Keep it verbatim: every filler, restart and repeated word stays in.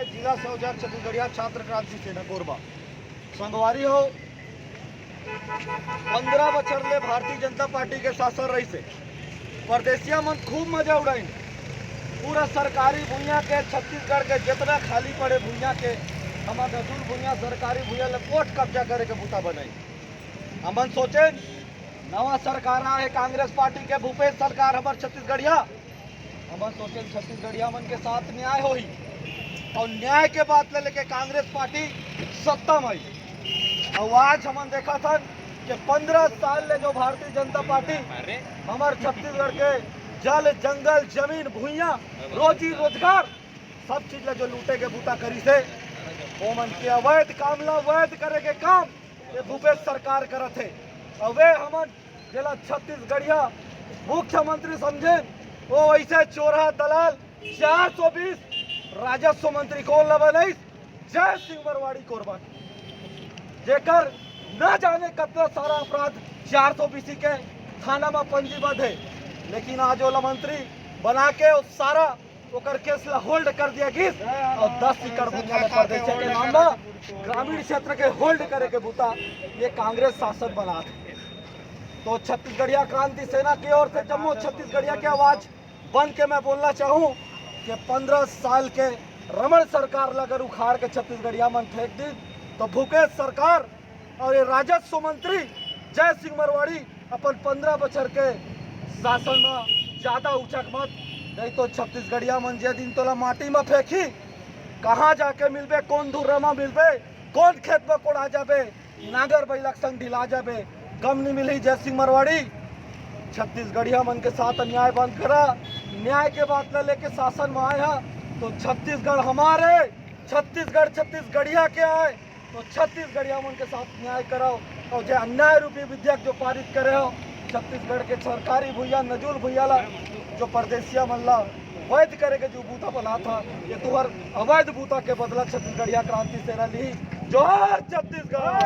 जिला संयोजक छत्तीसगढ़िया छात्र क्रांति सेना कोरबा। संगवारी हो, पंद्रह बछर ले भारतीय जनता पार्टी के शासन रहिस हे। परदेसिया मन खूब मजा उड़ाइन। पूरा सरकारी भुइयां के, छत्तीसगढ़ के जितना खाली पड़े भुइयां के, हमर नजुल भुइयां, सरकारी भुइयां ले कोर्ट कब्जा करे के बुता बनाइन। हमन सोचेन, नवा सरकार आए हे कांग्रेस पार्टी के, भूपेश सरकार, हमर छत्तीसगढ़िया, हमन सोचेन छत्तीसगढ़िया मन के साथ न्याय होही और न्याय के बात ले लेके कांग्रेस पार्टी सत्ता में आई। और आज हमन देखत हन कि पंद्रह साल ले जो भारतीय जनता पार्टी हमर छत्तीसगढ़ के जल, जंगल, जमीन, भुइयां, रोजी रोजगार, सब चीज ला जो लूटे के बूता करिस हे, ओमन के अवैध काम ला वैध करे के काम ये भूपेश सरकार करत हे। अउ वे हमन जेला छत्तीसगढ़िया मुख्यमंत्री समझेन, वो ऐसे चोरहा दलाल चार सौ बीस राजस्व मंत्री कौन ला बनइस? जय सिंह मरवाड़ी कोरबा के, जेकर न जाने कतना सारा अपराध चार सौ बीसी के थाना में पंजीबद्ध हे, लेकिन आज ओला मंत्री बना के वो सारा ओकर केस ला होल्ड कर दिया गिस और दस एकड़ भूमि ला परदेसिया के नाम मा ग्रामीण क्षेत्र के होल्ड करे के बुता ये कांग्रेस शासन बनात हे। तो छत्तीसगढ़िया क्रांति सेना की ओर से जम्मो छत्तीसगढ़िया के आवाज बन के मैं बोलना चाहूँ कि पंद्रह साल के रमन सरकार ला अगर उखाड़ के छत्तीसगढ़िया मन फेंक दी तो भूपेश सरकार और ये राजस्व मंत्री जय सिंह मरवाड़ी अपन पंद्रह बछर के शासन में ज्यादा उचक मत, नहीं तो छत्तीसगढ़िया मन जे दिन तोला माटी में फेंकी, कहाँ जाके मिलबे, कौन धुर्रा में मिलबे, कौन खेत में कोड़ा जाबे, नांगर बैला के संग ढिला जाबे, गम नहीं मिली। जय सिंह मरवाड़ी, छत्तीसगढ़िया मन के साथ अन्याय बंद करा। न्याय के बात ला लेके शासन में आए हा तो छत्तीसगढ़ हमारे, छत्तीसगढ़ छत्तीसगढ़िया के आए तो छत्तीसगढ़िया मन के साथ न्याय कराओ और जे अन्याय रूपी विधेयक जो पारित करे हो छत्तीसगढ़ के सरकारी भुइया, नजुल भुइया ला जो परदेसिया मन ला वैध करे के जो बूता बनात हा, ये तुहर अवैध बूता के बदला छत्तीसगढ़िया क्रांति सेना ली। जोहार छत्तीसगढ़।